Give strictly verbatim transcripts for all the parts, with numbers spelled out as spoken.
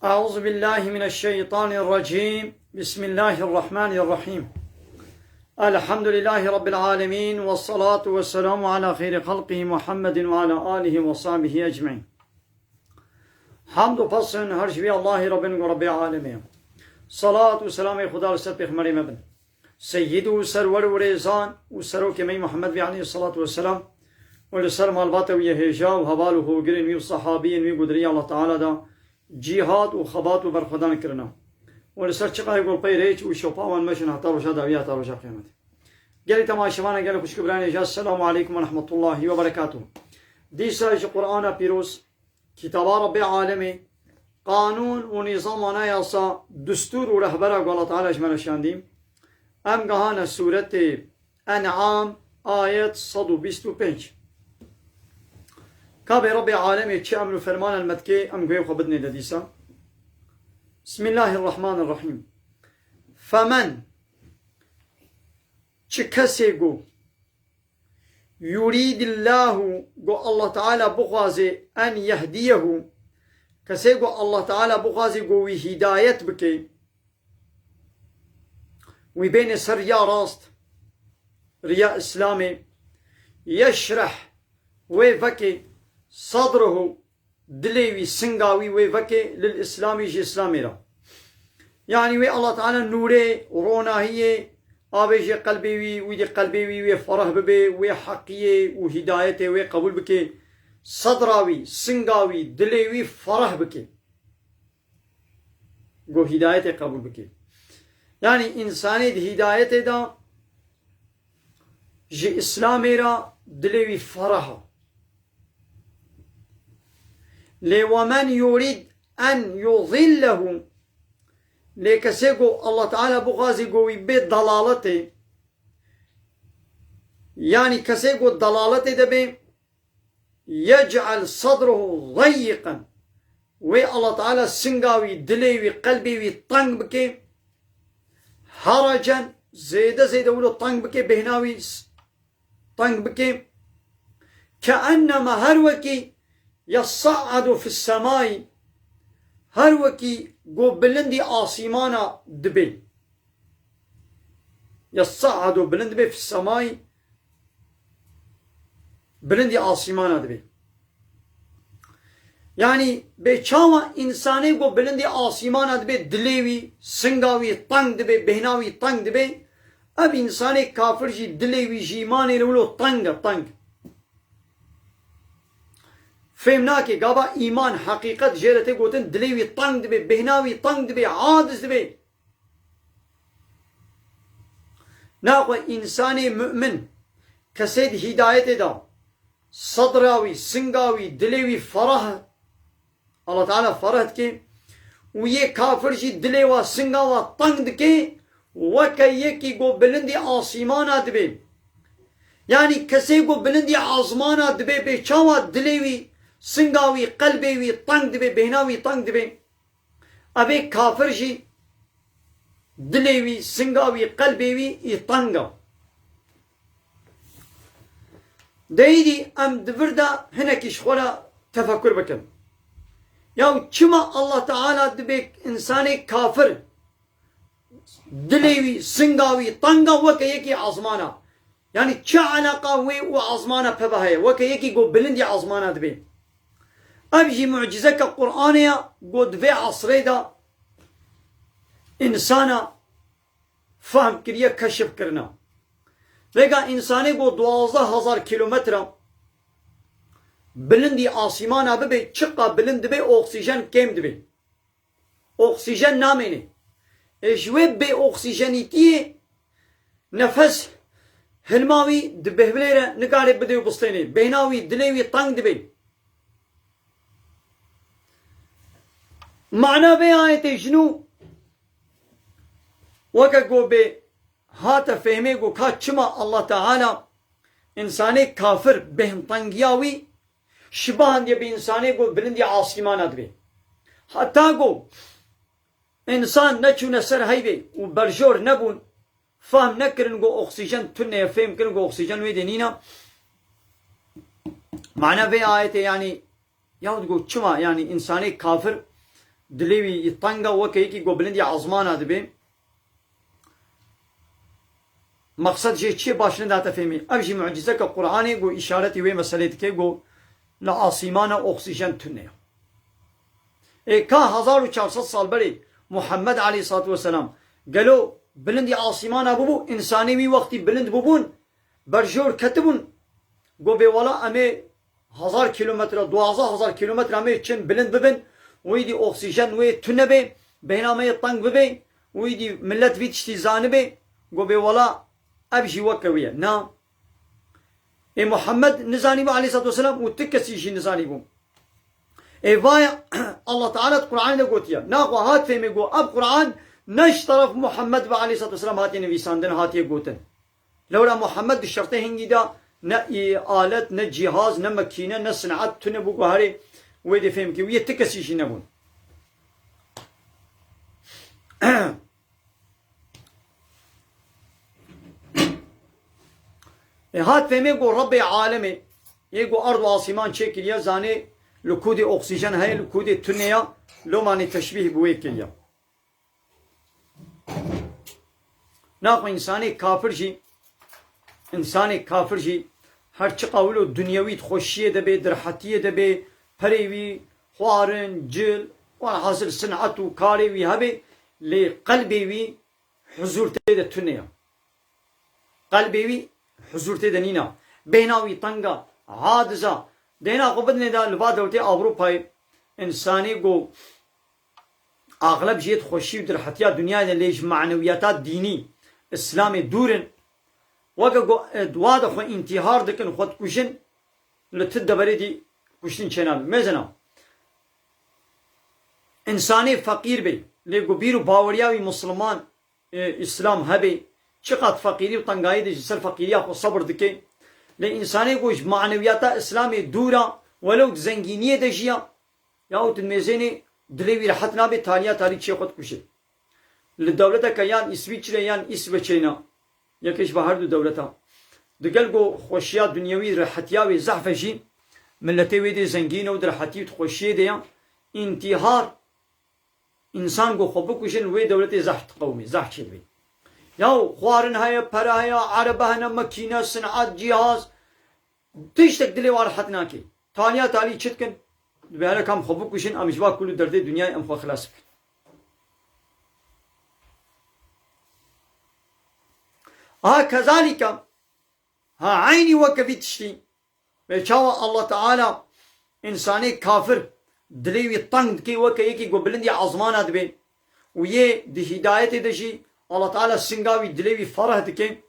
أعوذ بالله من الشيطان الرجيم. بسم الله الرحمن الرحيم. الحمد لله رب العالمين، والصلاة والسلام على خير خلقه محمد وعلى آله وصحبه أجمعين. Hamd û pesn her ji vî Allahî Rabbin ku Rabbê alemê ye. Salat û selamê Xuda li ser pêxemberê me bin. Seyyid û serwer û rêzan û serokê me yî Muhammed bî aleyhissalatu vesselam û li ser malbata wî yê hêja û heval û hogirên wî û sahabiyên wî ku di rêya Allah Teala de cîhad û xebat û berxwedan kirine û li ser çiqayê ku li pey rêç û şopa wan meşin heta roja dawî heta roja qiyametê. Gelî temaşevana gelê xwişk û birayên hêja, Selamu aleykum ve rahmetullahi ve berekatuhu. Dîsa ji Qur'ana pîroz, Kitaba Rabbê alemê, qanûn û nîzam, anayasa, destûr û rehbera ku Allah Teala ji me re şandî. Em gehane sûretê En'am, ayet sed û bîst û pênc. Ka bê Rabbê alemê çi emr û ferman li me dike, em guhê xwe bidinê de dîsa. Bismillahirrahmanirrahîm. Femen, çi kesê ku Yurîdillahu, go Allah Teala bixwaze, en yehdiyehu, kesê go Allah Teala bixwaze go wî hîdayet bike, wî bêne ser riya rast, riya Îslamê, yeşreh, wê veke, sadrehu, dilê wî, singa wî wê veke lil Îslamî, ji Îslamê re. Yanî wê Allah Teala nûrê, ronahiyê, avêjê qelbê wî, wî dê qelbê wî wê fereh bibe, wê heqiyê û hîdayetê wê qebûl bike, sedra wî, singa wî, dilê wî fereh bike. Go hîdayetê qebûl bike. Yanî însanê di hîdayetê de ji Îslamê re dilê wî fereh e. Lê we men yurîd en yudillehu, lê kesê ku Allah Teala bixwazî ku wî bê dalaletê, yanî kesê ku dalaletê de bê, yec'el sadrehu dayyiqen, wê Allah Teala singa wî, dilê wî, qelbê wî teng bike, haracen, zêde zêde wilo teng bike, bêhna wî s-, teng bike. Keennema, her wekî, yes'adu fis semai, her wekî go bilindî asîmana dibe. Yes'adu, bilind dibe, fis semai, bilindî asîmana dibe. Yanî bê çawa însanê go bilindî asîmana dibe, dilê wî, singa wî teng dibe, bêhna wî teng dibe, ev însanê kafir jî dilê wî, ji îmanê li wilo teng e, teng. Fêm nake, gava îman, heqîqet jê re tê gotin, dilê wî teng dibe, bêhna wî teng dibe, aciz dibe. Naxwe însanê mu'min, kesê di hîdayetê de, sedra wî, singa wî, dilê wî ferah, Allah Teala ferah dike, û yê kafir jî dilê wa, singa wa teng dike, weke yekî go bilindî asîmana dibe. Yanî kesê go bilindî azmana dibe, bê çawa dilê wî, singa wî, qelbê wî teng dibe, bêhna wî teng dibe. Evê kafir jî dilê wî, singa wî, qelbê wî î teng e. Deyîdî em di vir de hinekî ji xwe re tefekur bikin. Ya çima Allah Teala dibê însanê kafir dilê wî, singa wî teng e, weke yekî azmana? Yanî çi eleqa wê û azmana peve heye? Weke yekî go bilindî azmana dibê. Ev jî mucizeke Qur'anê ye, go di vê esrê de însana fehm kiriye, keşif kirine. Vêga însanê go duwazdeh hezar kîlometre bilindî asîmana bibe, çiqa bilind dibe, oksîjen kêm dibe. Oksîjen namêne. Ê ji wê bê oksîjenîtiyê nefes hilma wî di bêhvilê re nikare bide û bistêne. Bêhna wî, dilê wî teng dibe. Mana vê ayetê ji nû weke go bê hate fehmê go ka çima Allah Teala însanê kafir bêhntengiya wî şibahandiye bi însanê go bilindî asîmana dibe. Heta go însan neçûne ser heyvê û berjor nebûn, fehm nekirin go oksîjen tune ye, fêm kirin go oksîjen wê de nîne. Mana vê ayetê, yanî, yahut go çima, yanî, însanê kafir dilê wî teng e, weke yekî ku bilindî ezmana dibe. Maqsed jê çi ye baş nedihate fêmî. Ev jî mucîzeke Qur'anê ku îşaretî wê meselê dike ku li asîmana oksîjen tune ye. Ê ka hezar û çar sed sal berê Muhammed aleyhissalatu vesselam gelo bilindî asîmana bûbû, însanê wî wextî bilind bûbûn, berjor ketibûn, got bê wela em ê hezar kîlometre, duwazdeh hezar kîlometre em ê çin bilind bibin, wî dî oksîjen wê tune bê, beyna me yê teng bibe, wî dî millet vî tiştî zanibe, got bê wela ev jî weke wî ye. Na. Ê Muhammed nizanîbû aleyhissalatu vesselam û ti kesî jî nizanîbû. Ê vaya Allah Teala di Qur'anê de gotiye. Naxwe hat fêmê got ev Qur'an ne ji teref Muhammed ve aleyhissalatu vesselam hatiye nivîsandin, hatiye gotin. Lewra Muhammed di şertê hingî de ne î-, alet, ne cîhaz, ne mekîne, ne sin'et tune bû ku herê wê dê fêm kê. Wî yê ti kesî jî nebûn. Ê hat fêmê ku Rebbê alemê, yê ku erd û asîman çêkiriye, zanê li ku dê oksîjen heye, li ku dê tune ya, lomanê teşbîh bi wê kiriye. Naxwe însanê kafir jî, însanê kafir jî her çiqa wilo dinyewî di xweşiyê de bê, di rehetiyê de bê, perê wî, xwarin, cil, welhasil sin'et û karê wî hebe, lê qelbê wî huzûr tê de tune ya. Qelbê wî huzûr tê de nîna. Bêhna wî teng a, aciz a. Dêna xwe bidinê de li va dewletê Ewropayê, însanê ku axleb jê di xweşî û di rehetiya dinyayê de lê ji manewiyata dînî, Îslamê dûr in. Weke ku, e, dua de xwe întîhar dikin, xwe dikujin, li ti deverê dî kuştin çênabin. Mêzina, însanê feqîr bê, lê ku bîr û baweriya wî Misliman, e, Îslam hebe, çiqat feqîrî û tengayî de ji ser feqîriya xwe sebir dike. Lê însanê ku ji manewiyata Îslamê dûr a, welew di zengîniyê de jiya, yahût di mêzênê dilê wî rehet nabe, taliya talî çê xwe dikuje. Li dewleteke yan Îsvîçre yan Îsveçê ne, yekê ji va her du dewleta. Digel ku xweşiya dinyewî, rehetiya wê zehf e jî, miletê wê dê zengîn e û di rehetî û di xweşiyê de ya, întîhar, însan ku xwe bikujin, wê dewletê zehf diqewimê, zehf çêdibê. Yaw, xwarin heye, pere heye, erebe hene, mekîne, sin'et, cîhaz, tiştek dilê wan rehet nake. Taliya talî çi dikin? Dibê here ka em xwe bikujin, em ji va kul û derdê dinyayê em xwe xilas bikin. Ha kezalîke, ha eynî weke vî tiştî, Vê çawa Allah Teala însanê kafir dilê wî teng dike, weke yekî ku bilindî ezmana dibe û yê di hîdayetê de jî Allah Teala singa wî dilê wî fereh dike.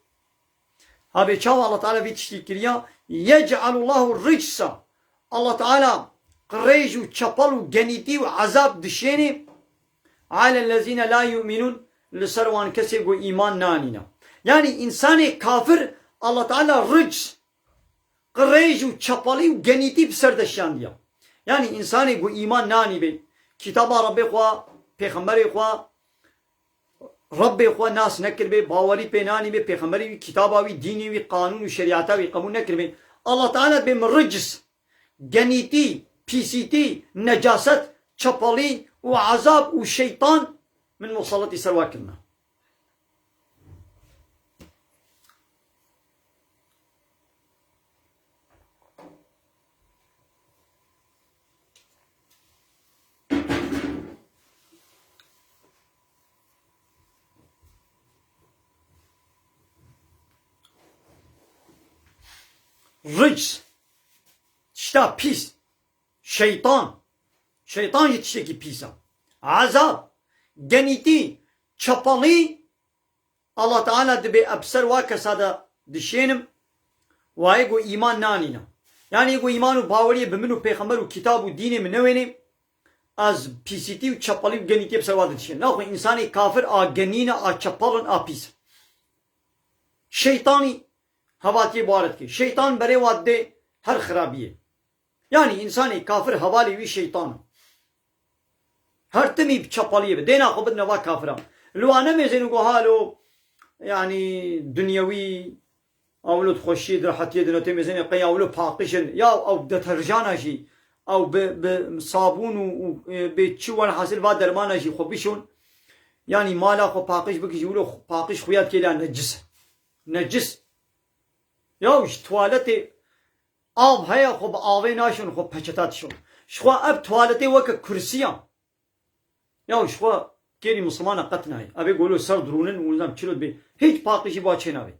Ha vê çawa Allah Teala vî tiştî kiriya? Yec'alullahu ricsa. Allah Teala qirêj û çepel û genîtî û ezab dişênê alellezîne la yu'minûn, li ser wan kesê ku îman nanîne. Yanî însanê kafir Allah Teala rics, qirêj û çepelî û genîtî bi ser de şiyandiya. Yanî însanê ku îman nanîbê, kitaba Rebbê xwe, pêxemberê xwe, Rebbê xwe nas nekiribê, bawerî pê nanîbê, pêxemberê wî, kitaba wî, dînê wî, qanûn û şerîeta wî qebûl nekiribê, Allah Teala dibê min ricis, genîtî, pîsîtî, necaset, çepelî û ezab û şeytan min musalletî ser wa kirine. Ric, tişta pîs, şeytan, şeytan jî tiştekî pîs e. Ezab, genîtî, çepelî, Allah Teala dibê ez bi ser wa kesa de dişênim, wa yê ku îman nanîne. Yanî yê ku îman û baweriyê bi min û pêxember û kitab û dînê min newênê, ez pîsîtî û çepelî û genîtiyê bi ser wa de dişênim. Naxwe însanê kafir a genîn e, a çepel in, a pîs in. Şeytanî hevatiyê bi wa re dike. Şeytan berê wa didê her xirabiyê. Yanî însanê kafir hevalê wî şeytan e. Her timî bi çepeliyê be. Dêna xwe bidine va kafiran. Li wan nemêzêne ku halo, yanî dinyewî, ewlo di xweşiyê, di rehetiyê de ne, tê mêzêne qey ewlo paqij in. Ya ew deterjana jî, ew bi, bi sabûn û, û, e, bê çi, welhasil va dermana jî xwe bişon. Yanî mala xwe paqij bikin jî, wilo paqij xuya dikê la necis. Necis. Ya ji tuwaletê av heye, xwe bi avê naşon, xwe peçeta dişon. Ji xwe ev tuwaletê weke kursiya. Ya ji xwe kêrî Mislimana qet nayê. Ev ê golo ser dirûnin û nizam çilo dibê. Hîç paqijî ba çê nabê.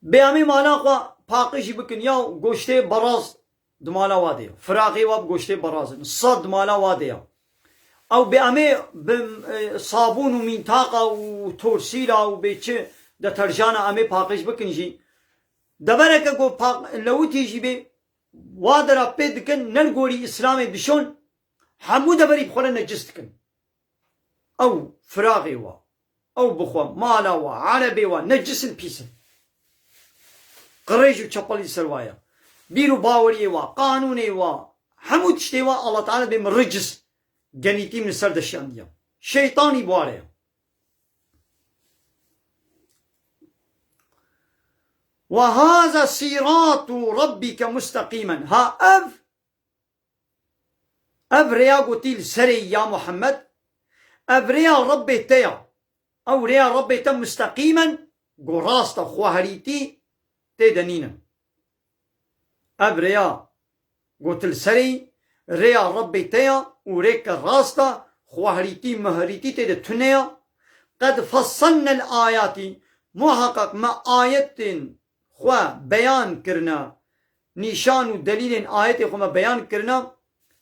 Bê em ê mala xwe paqijî bikin. Ya goştê beraz di mala wa de ya. Firaxê wa bi goştê beraz in. Sed di mala wa de ya. Ew bê em ê bi, e, sabûn û mîntaqa û torsîla û bê çi deterjana em ê paqij bikin jî. Devereke ku pa-, lewitî jî bê, wa dera pê dikin, ne li gorî Îslamê dişon, hemû deverî bi xwe re necis dikin. Ew firaxê wa, ew bi xwe, mala wa, erebê wa, necis in, pîs in. Qirêj û çepelî ser wa ye. Bîr û baweriyê wa, qanûnê wa, hemû tiştê wa Allah Teala dê min ricis, genîtî min ser de şiyandiye. Şeytanî bi wa re ye. Ve haza sîratu rabbike musteqîmen. Ha ev, ev rêya gotî li serê ya Muhammed, ev rêya Rebbê te ya. Ew rêya Rebbê te musteqîmen, ku rast e, xweherîtî tê de nîne. Ev rêya gotil serê, rêya Rebbê te ya û rêke rast e, xweherîtî, meherîtî tê de tune ya. Qed fesselnel ayatî, muheqeq me ayetên xwe beyan kirine, nîşan û delîlên ayetê xwe me beyan kirine,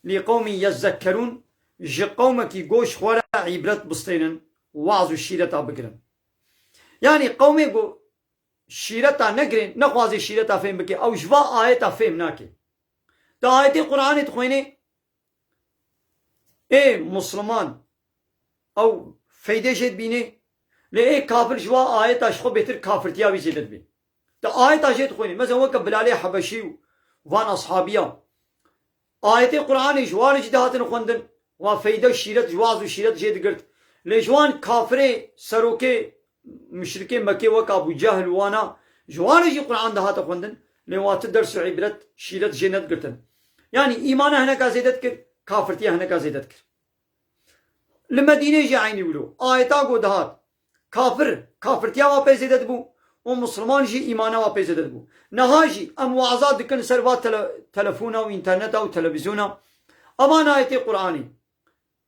lî qewmî yezekkerûn, ji qewmekî goş xwe re îbret bistênin, waz û şîreta bigirin. Yanî qewmê ku şîreta negirê, nexwazê şîreta fêm bike, ew ji va ayeta fêm nake. Tu ayetê Qur'anê dixwênê, ê Musliman ew feyde jê dibînê, lê ê kafir ji va ayeta ji xwe bêtir kafirtiya wî zêde dibê. Tu ayeta jê dixwênê, mesela weke Bilalê Hebeşî û van ashabiya, ayetê Qur'anê ji wan re jî dihatin xwendin, wa feyde şîret, ji waz û şîret jê digirt. Lê ji wan kafirê, serokê, muşrikê Mekê wek Abu Cehl û wana, ji wan re jî Qur'an dihate xwendin. Lê wa ti ders û îbret, şîret jê nedigirtin. Yanî îmana hineka zêde dikir, kafirtiya hineka zêde dikir. Li Medînê jî eynî wilo. Ayeta ku dihat, kafir, kafirtiya wa pê zêde dibû û Musliman jî îmana wa pê zêde dibû. Niha jî em waza dikin ser va tele-, telefona û înterneta û televîzyona. Evan ayetê Qur'anê.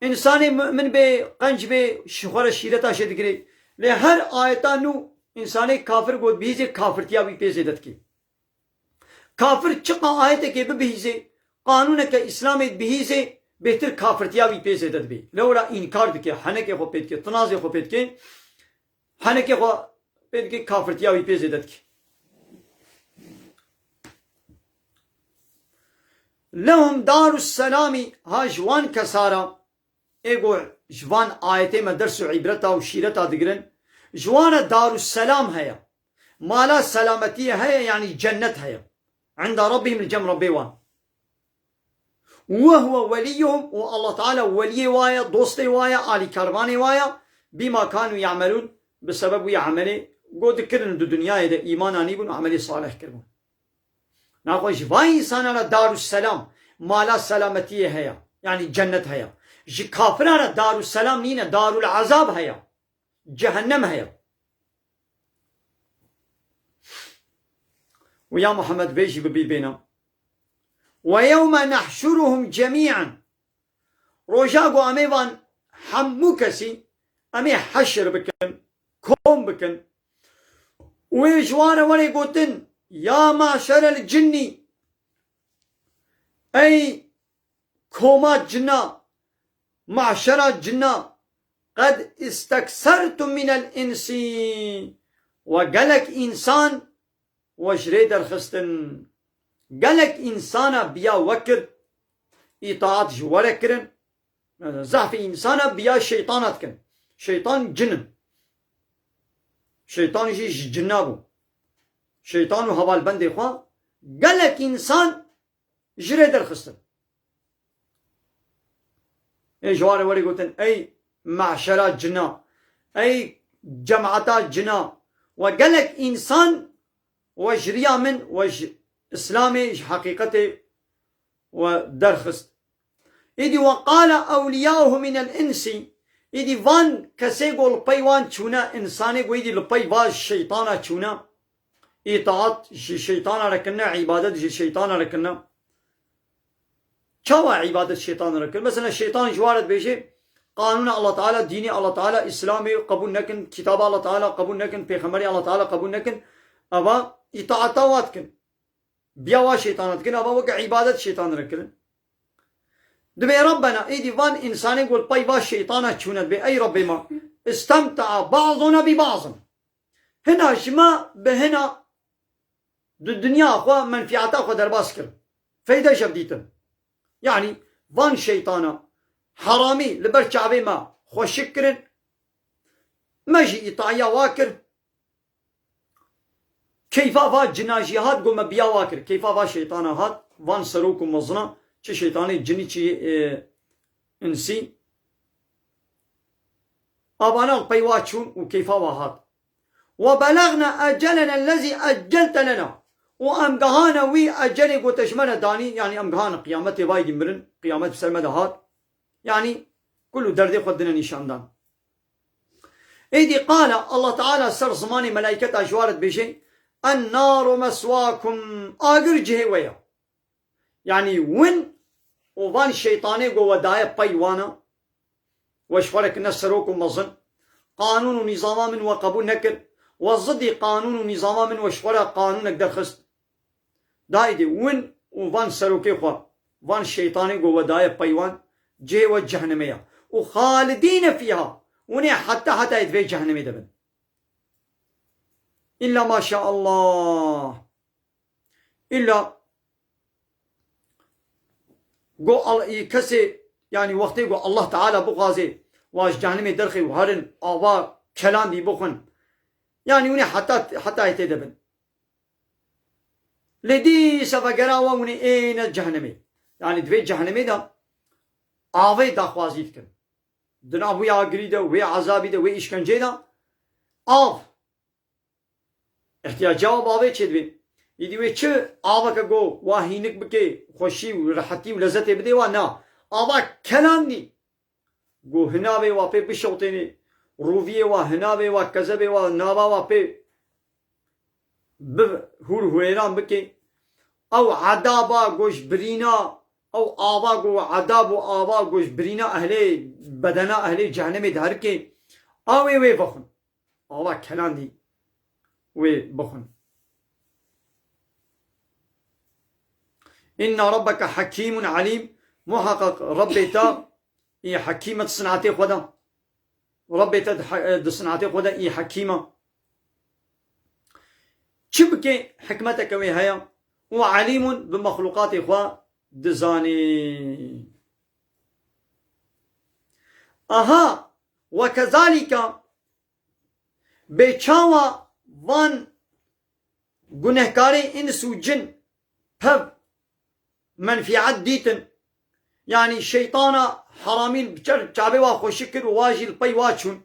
Însanê mu'min bê, qenc bê, ji xwe re şîreta jê digirê. Lê her ayeta nû însanê kafir ku dibihîzê kafirtiya wî pê zêde dikê. Kafir çiqa ayetekê bibihîzê, qanûneke Îslamê dibihîzê, bêhtir kafirtiya wî pê zêde dibê. Lewra înkar dike, henekê xwe pê dike, tinazê xwe pê dike, henekê xwe pê dike, kafirtiya wî pê zêde dike. Lehum darus selamî, ha ji wan kesara ê ku ji van ayetê me ders û îbreta û şîreta digirin, ji wan re darusselam heye. Mala selametiyê heye, yanî cennet heye. Enda Rabbihim, li cem Rabbê wan. Ve huve weliyuhum, û Allah Teala weliyê wa ye, dostê wa ye, alîkarvanê wa ye, bîma kanu ye'melûn, bi sebeb wî emelê ku dikirin di dinyayê de îmana nîbûn û emelê salih kiribûn. Naxwe ji van însana re darusselam, mala selametiyê heye, yanî cennet heye. Ji kafira re darusselam nîne, darul azab heye. Cehennem heye. Û ya Muhammed vê jî bi bîr bêne. Ve yewme nehşuruhum cemî'en. Roja ku em ê van hemû kesî, em ê heşir bikin, kom bikin. Û ê ji wan re were gotin, ya maşerel cinnî, ey koma cina, maşera cina, qed isteksertum minel insî, we gelek însan we ji rê derxistin. Gelek însana biya we kir, îtaat ji we re kirin. Zehfê însana biya şeytana dikin. Şeytan cin in. Şeytan jî ji cinna bû. Şeytan û hevalbendê xwe gelek însan ji rê derxistin. Ê ji wan re werî gotin, ey meşera cina, ey cemaeta cina, we gelek însan we ji riya min, we ji Îslamê ji heqîqetê we derxist. Îdî we qala ewliyauhu minel insî, îdî van kesê ku li pey wan çûne, însanê ku îdî li pey va şeytana çûne, îtaat ji şeytana re kirine, îbadet ji şeytana re kirine. Çawa îbadet şeytana re kir? Mesela şeytan ji wa re dibêje, qanûna Allah Teala, dînê Allah Teala, Îslamê qebûl nekin, kitaba Allah Teala qebûl nekin, pêxemberê Allah Teala qebûl nekin, eva îtaata wa dikin. Biya wa şeytana dikin, ava weke îbadet şeytan re kirin. Dibê Rabbena, êdî van însanê ku li pey va şeytana çûne, dibê ey Rabbê me, istemta'a ba'duna bi ba'din. Hina ji me bi hina di dinya xwe menfîata xwe derbas kir. Feyde ji hev dîtin. Yanî van şeytana heramî li ber çavê me xweşik kirin. Me jî îtaiya wa kir. Keyfa va cina jî hat, got me biya wa kir. Keyfa va şeytana hat, van serok û mezina, çi şeytanê cinî, çi, e, insî. Avana li pey wa çûn û keyfa wa hat. Ve belagna ecelena ellezî eccelte lena. Û em gehane wî ecelê ku te ji me re danî, yanî em gehane qiyametê, vay dî mirin, qiyamet bi ser me de hat. Yanî kul û derdê xwe dine nîşandan. Êdî qala, Allah Teala ser zimanê melaîketa ji wa re dibêje, "En-naru meswakum", agir cihê we ye. Yanî win û van şeytanê ku we daye pey wana, we ji xwe re kirine serok û mezin, qanûn û nîzama min we qebûl nekir, we zidî qanûn û nîzama min we ji xwe re qanûnek derxist. Dayê dê win û van serokê xwe, van şeytanê ku we daye pey wan, cihê we cehnemê ye. Û xalidîne fîha, win ê heta hetayê di vê cehnemê de bin. Îlla maşaallah. Îlla go Al-, î kesê, yanî wextê ku Allah Teala bixwazê, wa ji cehnemê derxê û herin ava kelandî bixwin. Yanî win ê heta, hetayê tê de bin. Lê dîsa vegera wan winê êne cehnemê. Yanî di vê cehnemê de avê daxwazî dikin. Di nav wê agirî de, wê ezabî de, wê îşkenceyê de av. Îhtiyaca wan bi avê çêdibê. Îdî wê çi aveke go wa hînik bike, xweşî û rehetî û lezetê bidê wa, na. Ava kelandî. Go hinavê wa pê bişewtênê, rûviyê wa, hinavê wa, kezebê wa, nava wa pê bi hûr hûrêran bike. Ew edaba go ji birîna, ew ava go edab û ava go ji birîna ehlê bedena ehlê cehnemê derike. Ew ê wê vexwin. Ava kelandî wê bixwin. Inna rabbeke hekîmun elîm. Muheqeq Rabbê te î hekîm e di sinetê xwe de. Rabbê te di he-, di sinetê xwe de î hekîm e. Çi bike hikmeteke wê heye. Û elîmun, bi mexlûqatê xwe dizanê. Aha, we kezalîka bê çawa van gunehkarê îns û cin pev menfîet dîtin. Yanî şeytana heramî bi çer-, çavê wa xweşik kir û wa jî li pey wa çûn.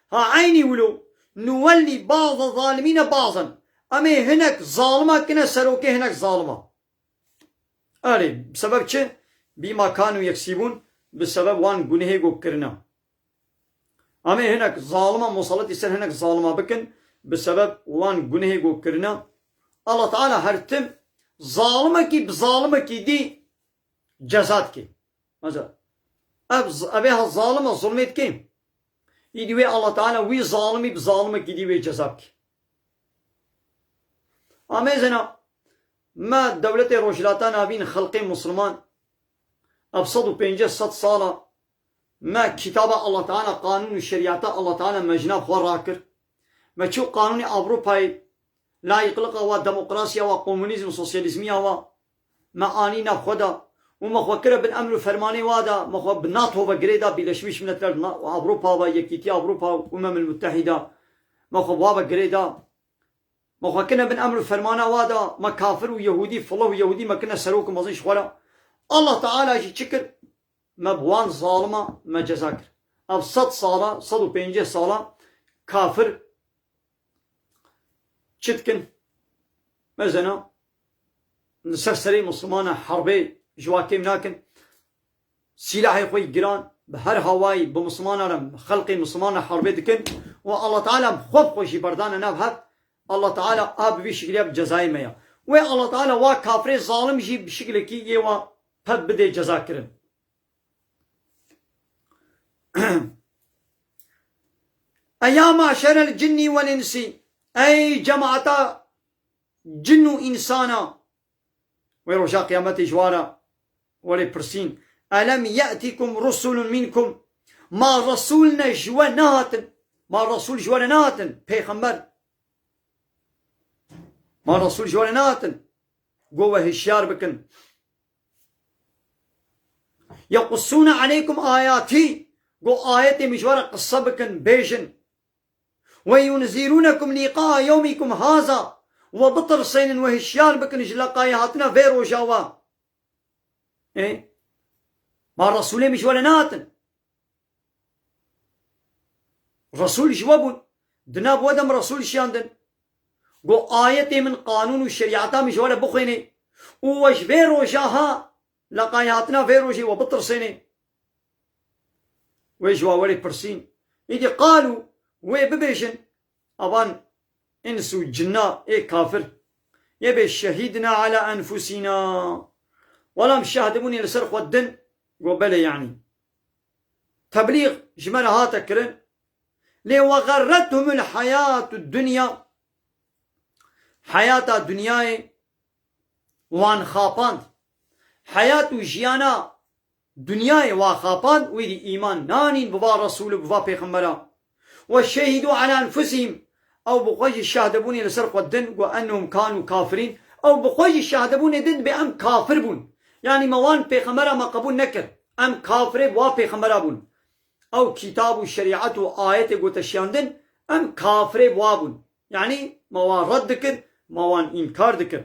Ha eynî wilo nuwellî ba'za zalimîne ba'zan. Em ê hinek zalima kine serokê hinek zalima. Erê, bi sebeb çi? Bîma kanu yeksîbûn, bi sebeb wan gunehê ku kirine. Em ê hinek zalima musaletî ser hinek zalima bikin, bi sebeb wan gunehê ku kirine. Allah Teala her tim zalimekî bi zalimekî dî ceza dike. Mesela, ev z-, ev ê ha zalim e, zulmê dike. Îdî wê Allah Teala wî zalimî bi zalimekî dî wê ceza bike. Amêzena, me dewletê Rojhilata Navîn, xelqê Musliman, ev sed û pêncî sed sala me kitaba Allah Teala, qanûn û şerîeta Allah Teala me ji nav xwe rakir. Me çû qanûnê Ewropayê, layîqliqa wa, demokrasiya wa, komunîzm, sosyalîzmiya wa me anî nav xwe de û me xwe kire bin emr û fermanê wa de, me xwe bi NATO ve girê da, Birleşmiş Milletler, na-, Ewropa ve, Yekîtiya Ewropa, Umemil Muttehîda, me xwe bi wa ve girê da. Me xwe kine bin emr û fermana wa de, me kafir û yehûdî, filih û yehûdî me kine serok û mezin ji xwe re. Allah Teala jî çi kir? Me bi wan zalima me ceza kir. Ev sed sala, sed û pêncî sala kafir çi dikin? Mezena, li ser serê Mislimana herbê ji wa kêm nakin. Sîlahê xwe yî giran bi her hawayî bi Mislimana re, xelqê Mislimana herbê dikin û Allah Teala xwe bi xwe jî berdane nav hev. Allah Teala a bi vî şikilî ya bi cezayê me ya. Wê Allah Teala wa kafirê zalim jî bi şikilekî yê wa ped bidê ceza kirin. Eya maşerel cinnî wel însî, ey cemaeta cin û însana, wê roja qiyametê ji wa re werê pirsîn, elem ye'tikum rusulun minkum, ma resûl ne ji we nehatin, ma resûl ji we re nehatin, pêxember, ma resûl ji we re nehatin, go we hişyar bikin. Yequssûne aleykum ayatî, go ayetê min ji we re qise bikin, bêjin. Ve yunzîrûnekum lîqaa yewmîkum haza, we bitirsênin, we hişyar bikin ji leqayê hatina vê roja we. Ê? Ma resûlê min ji we re nehatin. Resûl ji we bûn. Di nav we de min resûl şiyandin. Go ayetê min, qanûn û şerîeta min ji we re bixwênê û we ji vê roja ha, leqayê hatina vê rojê we bitirsênê. Wê ji wa werê pirsîn. Îdî qalû, wê bibêjin, avan îns û cinna ê kafir. Yê bê şehîdna ala enfusîna. Wela em şahdibûnê li ser xwe din, go belê yanî. Teblîg ji me re hate kirin. Lê we xerrethumul heyatu dunya. Heyata dinyayê wan xapand. Heyat û jiyana dinyayê wa xapand, wî dî îman nanîn bi va Resûl û bi va pêxembera. Ve şehîdû ala enfusihim, ew bi xwe jî şahdebûnê li ser xwe din, go ennehum kanû kafirîn, ew bi xwe jî şahdebûnê din dibê em kafir bûn. Yanî me wan pêxembera me qebûl nekir. Em kafirê bi wa pêxembera bûn. Ew kîtab û şerîet û ayetê gote şiyandin, em kafirê bi wa bûn. Yanî me wan red dikir, me wan înkar dikir.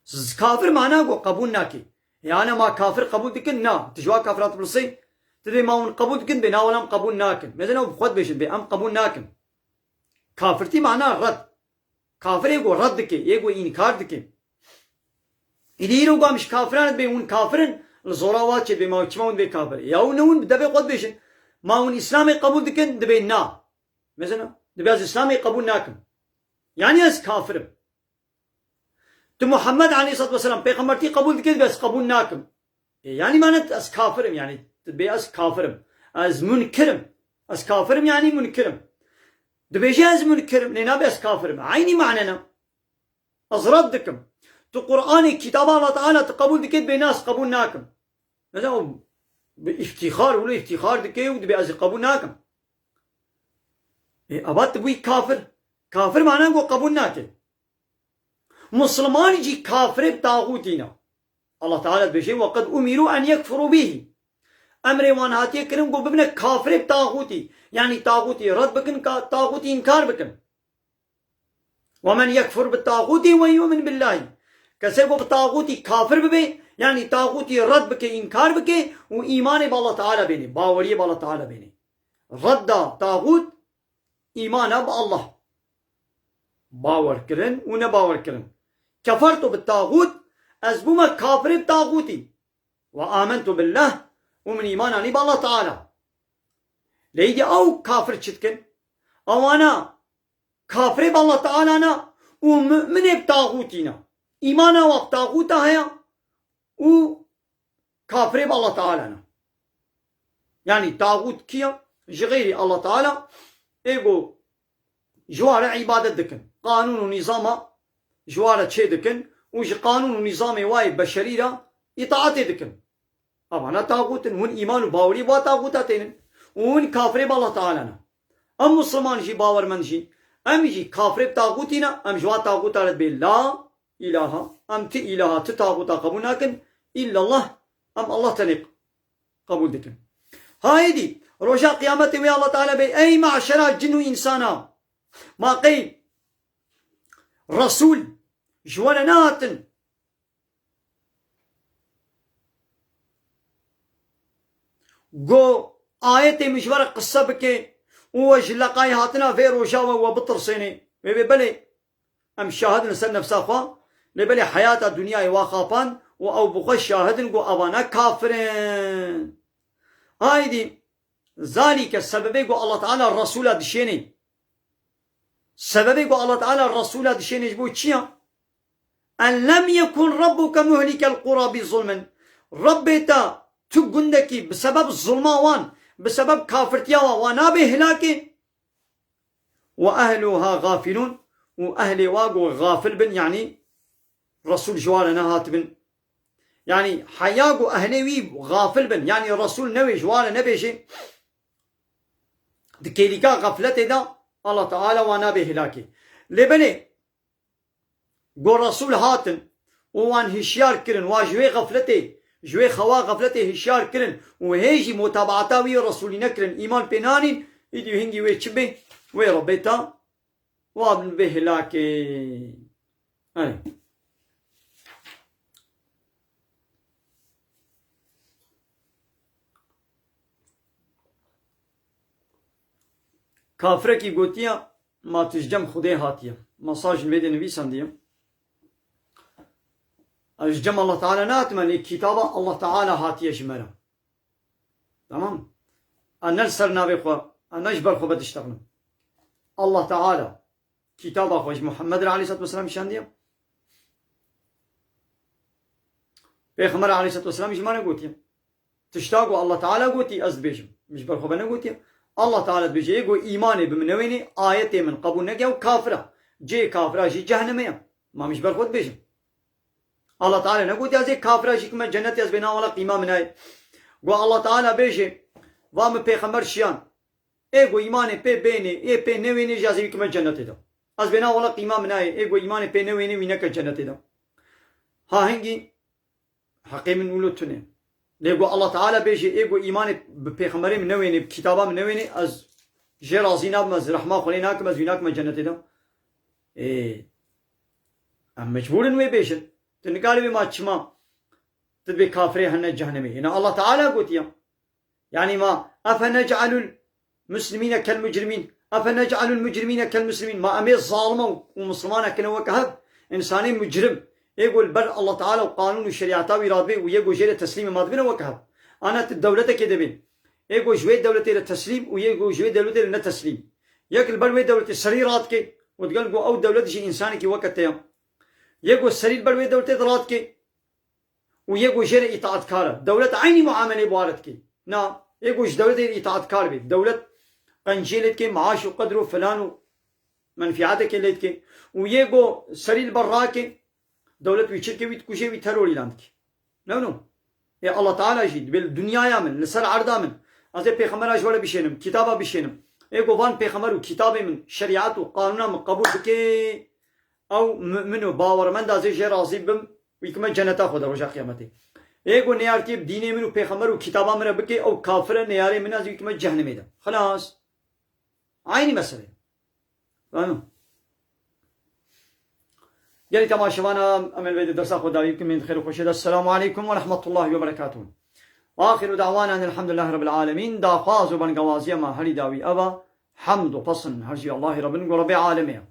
Z-, kafir mana go qebûl nake. Yani ma kafir qebûl dikin? Na. Tu ji wa kafiran dipirsî, tu dê ma hûn qebûl dikin, bê na wela em qebûl nakin. Mesela bi xwe dibêjin, bê em qebûl nakin. Kafirtî mana red. Kafir ê go red dike, ê go înkar dike. Îdî îro go em ji kafiran dibê hûn kafir in, li zora wa çê dibê ma çima hûn dibê kafir? Ya hûn ne hûn bi devê xwe dibêjin. Ma hûn Îslamê qebûl dikin? Dibê na. Mesela, dibê ez Îslamê qebûl nakim. Yani ez kafir im. Tu Muhammed aleyhissalatu vesselam pêxembertî qebûl dikî, dibê ez qebûl nakim. E, yani mane ez kafir im, yani dibê ez kafir im. Ez munkir im. Ez kafir im, yani munkir im. Dibêje ez munkir im, lê nabê ez kafir im. Eynî mane ne? Ez red dikim. Tu Qur'anê, kitaba Allah Teala tu qebûl dikî, dibê na ez qebûl nakim. Mesela o bi îftîxar, wilo îftîxar dike û dibê ez qebûl nakim. E, ava tu bûyî kafir. Kafir mana go qebûl nake. Musliman jî kafirê bi taxûtî ne. Allah Teala dibêje, "Ve qed umiru en yekfuru bihi." Emrê wan hatiye kirin ku bibine kafirê bi taxûtî. Yanî taxûtî red bikin, ka-, taxûtî înkar bikin. "Ve men yekfur bi taxûtî ve yu'min billahi." Kesê ku bi taxûtî kafir bibe, yanî taxûtî red bike, înkar bike û îmanê bi Allah Teala bêne, baweriyê bi Allah Teala bêne. Redda taxût, îmana bi Allah. Bawer kirin û nebawer kirin. Kefertu bi taxût, ez bûme kafirê bi taxûtî. Ve amentu billah, û min îman anî bi Allah Teala. Lê îdî ew kafir çi dikin? Ewana kafirê bi Allah Teala ne û mu'minê bi taxûtî ne. Îmana wa bi taxûta heye û kafirê bi Allah Teala ne. Yanî taxût kî ye? Ji xeyrî Allah Teala, ê ku ji wa re îbadet dikin. Qanûn û nîzama ji wa re çê dikin û ji qanûn û nîzamê wa yê beşerî re îtaetê dikin. Evana taxût in, hûn îman û bawerî bi wa taxûta tênin û hûn kafirê bi Allah Teala ne. Em Musliman jî, bawermend jî, em jî kafirê bi taxûtî ne, em ji wa taxûta re dibê la îlaha, em ti îlaha, ti taxûta qebûl nakin, îllallah, em Allah tenê qebûl dikin. Haydi, roja qiyametê wê Allah Teala bê, ey me'şera cin û însana, ma qey Resûl ji we re nehatin? Go ayetê min ji we re qise bike û we ji leqayê hatina vê roja we, we bitirsênê. Wê bê belê. Em şahid in li ser nefsa xwe. Lê belê heyata dinyayê wa xapand û ew bi xwe şahid in ku evana kafir in. Haydî, zalîke sebebê ku Allah Teala Resûla dişênê. Sebebê ku Allah Teala Resûla dişênê ji bo çi ya? En lem yekun rabbuke muhlikel qura bi zulmin. Rabbê te tu gundekî bi sebeb zulma wan, bi sebeb kafirtiya wan, wan nabe hilakê. Ve ehluha gafilun, û ehlê wa ku gafil bin, yanî Resul ji wa re nehatibin. Yanî heya ku ehlê wî gafil bin, yanî Resul newê ji wa re nebêjê, di kêlîka xefletê de Allah Teala wan nabe hilakê. Lê belê, ku Resul hatin û wan hişyar kirin, wan ji wê xefletê, ji wê xewa xefletê hişyar kirin û hê jî mutabaata wî Resulî nekirin, îman pê nanîn, îdî hingî wê çi bê? Wê Rebbê te wan bê hilakê. Erê. Kafirekî gotiye, ma tu ji cem Xwedê hatiye. Mesaj li vê de nivîsandiye. Ez ji cem Allah Teala nehatime, lê kitaba Allah Teala hatiye ji me re. Tamam? Ez ne li ser navê xwe, ez ne ji ber xwe vediştexnim. Allah Teala kitaba xwe ji Muhammed re aleyhissalatu vesselam şandiye. Pêxember aleyhissalatu vesselam ji me negotiye. Tişta ku Allah Teala gotî, ez dibêjim. Min ji ber xwe ve negotiye. Allah Teala dibêje, ê ku îmanê bi min newênê, ayetê min qebûl neke, ew kafir e. Cihê kafira jî cehennemê ye. Ma min ji ber xwe dibêjim. Allah Teala negotiye, ez ê kafira jî kime cennetê, ez bê na wela qîma min nayê. Ku Allah Teala bêje, va min pêxember şiyan. Ê ku îmanê pê bênê, ê pê newênê jî ez ê wî kime cennetê de. Ez bê na wela qîma min nayê, ê ku îmanê pê newênê wî neke cennetê de. Ha hingî heqê min wilo tune. Lê ku Allah Teala bêje, ê ku îmanê bi pêxemberê min newênê, bi kitaba min newênê, ez jê razî nabim, ez rehma Xwedê nakim, ez wî nakime cennetê de. Ê, em mecbûr in wê bêjin. Tu nikarî bê ma çima tu dibê kafirê hene cehnemê. Yine Allah Teala gotiye. Yanî ma, efe nec'alul muslimîne kel mucrimîn, efe nec'alul mucrimîne kel muslimîn. Ma em ê zalime û, û mislimane kine weke hev? Însanê mucrim, ê ku li ber Allah Teala û qanûn û şerîeta wî radibê û yê ku jê re teslîmê ma dibine weke hev? Ana tu dewletekê de bê. Ê ku ji wê dewletê re teslîm û yê ku ji wê dewletê re ne teslîm. Yek li ber wê dewletê serî radike û digel ku ew dewlet jî însanekî weke te ye. Yê ku serî li ber wê dewletê de radike, û yê ku jê re îtaatkar e. Dewlet eynî muamelê bi wa re dike. Na, yê ku ji dewletê re îtaatkar bê. Dewlet qenciyê lê dike, maaş û qedr û filan û menfîatekê lê dike. Û yê ku serî li ber rake, dewlet wî çirke, wî dikuje, wî teror îlan dike. Ne wilo? Ê Allah Teala jî dibê li dinyaya min, li ser erda min, ez ê pêxembera ji we re bişênim, kitaba bişênim. Ê ku van pêxember û kitabê min, şerîet û qanûna min qebûl bike, ew mu'min û bawermend e, ez ê jê razî bim, wî kime cenneta xwe de roja qiyametê. Ê ku neyartiyê bi dînê min û pêxember û kitaba min re bike, ew kafir e, neyarê min e, ez wî kime cehnemê de. Xilas. Eynî mesele. Fehmî? Gelî temaşevana, em ê vê dersa xwe dawî bikin, min xêr û xweşê de. Esselamu aleykum ve rahmetullahi ve berekatuhu. Axiru da'wana elhamdulillahi rabbil alemin. Daxwaz û bengawaziya me herî dawî ev e. Hemd û pesn her jî Allahî Rabbin ku Rabbê alemê ye.